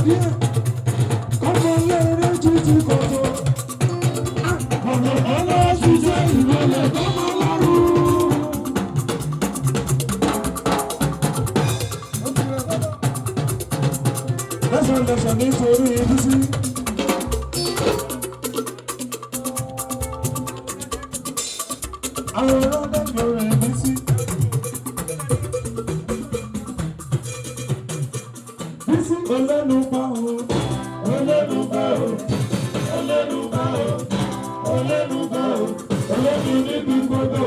Díẹ̀ kọ́mọ lẹ́rẹ́ títí kòtò. Ọ̀nà ṣiṣẹ́ ìrọ̀lẹ́ kọ́mọ lọ́rùn. Lẹ́sọ̀lẹ́sọ̀ nítorí Bísí. Àwọn ọlọ́dẹ lórí Bísí. Bísí olẹ́nu pa o, olẹ́nu pa o, olẹ́nu pa o, olẹ́nu pa o, olẹ́nu níbi gbogbo,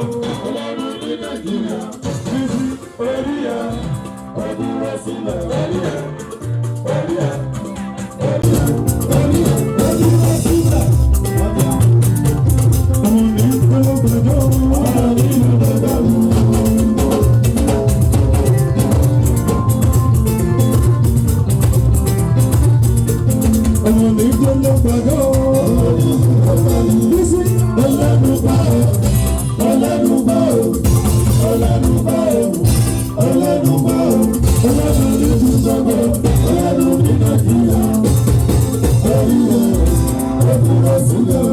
olẹ́nu ní Nàìjíríà. Bísí orí ẹ̀, ọdún sílẹ̀ orí ẹ̀, orí ẹ̀, orí ẹ̀, orí ẹ̀, ọdún sílẹ̀. Ọmọ mi kọ́ gbẹdọ̀, ọmọ mi ló gbẹdọ̀. Ọmọ mi kọ́ ló gbẹdọ̀. Bísí ọlẹ́nu bá o, ọlẹ́nu bá o, ọlẹ́nu bá o, ọlẹ́nu bá o, ọlẹ́nu ní gbogbo, ọlẹ́nu ní Nàìjíríà. Orí ẹ̀ ọdúró sílẹ̀.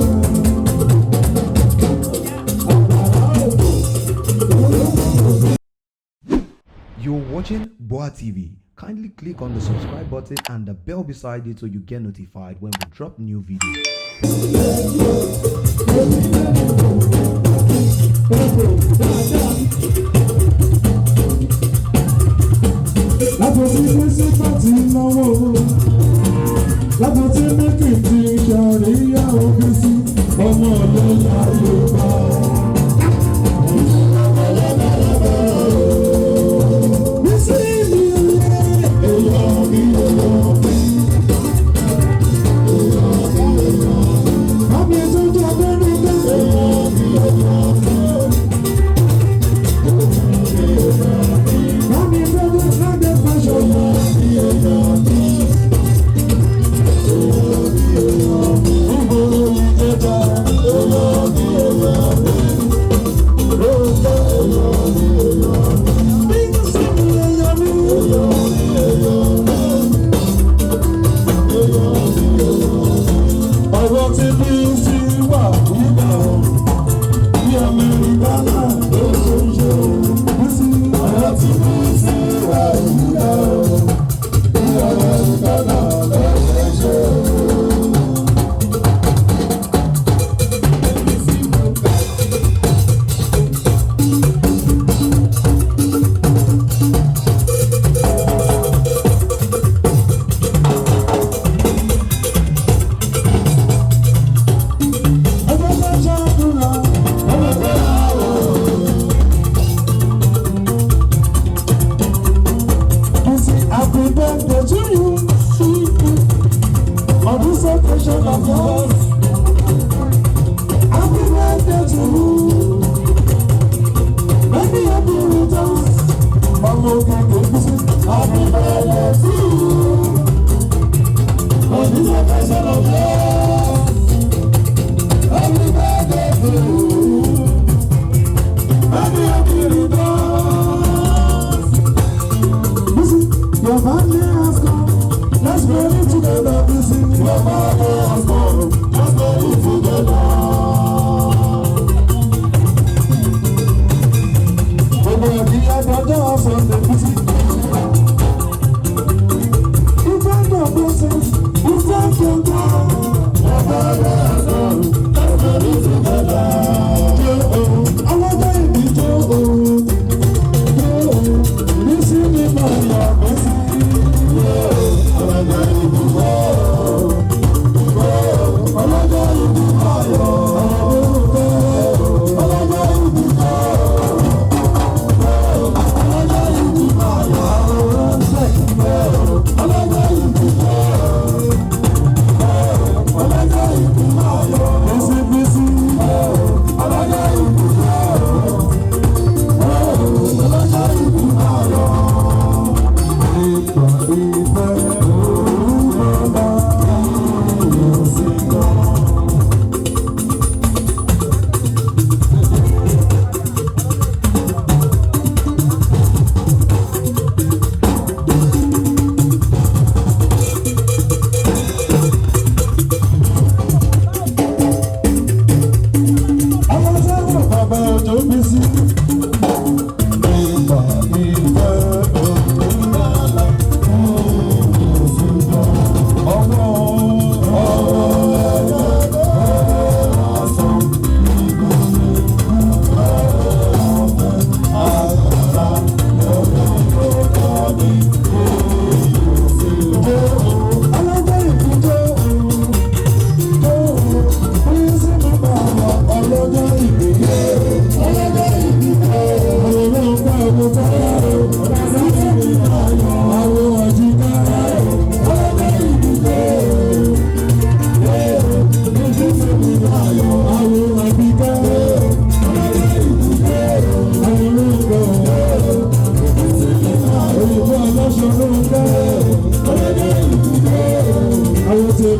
You're watching Boa TV. Kindly click on the subscribe button and the bell beside it so you get notified when we drop new videos. Lápò tí Bísí bá ti náwó, lápò tí Mẹ́kì ti ṣàríyá o Bísí, ọmọ ọlọ́lá Yorùbá. Bísí mi èèyàn mi èèyàn mi. Àmì tó jẹ́ abẹ́rẹ́ èèyàn mi èèyàn mi. Mami brother brother fashion mi èèyàn mi. Ìgboro ìjẹta èèyàn mi èèyàn mi. Lóòótọ́ èèyàn mi èèyàn mi. Bísí mi èèyàn mi èèyàn mi èèyàn mi. Èèyàn mi èèyàn mi. Ọ̀rọ̀ tí Bísí wà nígbà o. Bí Amẹ́ríkà náà ló ṣe ń ṣe o. Bísí ọ̀rọ̀ tí Bísí wà nígbà o. Bí Amẹ́ríkà náà ló ṣe ń ṣe o. Ẹgbẹ́ bá ṣàdúrà, ọmọ bá wò. Bísí happy birthday to you. On this occasion of yours. Happy birthday to you. Many happy returns. Ọmọ òkèké Bísí. Happy birthday to you. On this occasion of yours. Happy birthday to you. Many happy returns. Bísí, your birthday has come. Let's party together, Bísí. Your birthday has come. Let's party together. Gbogbo ẹbí adájọ́ Sunday Bísí. Ìfẹ́ náà blessings, ìfẹ́ kankan.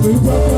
Ní jẹ́ kó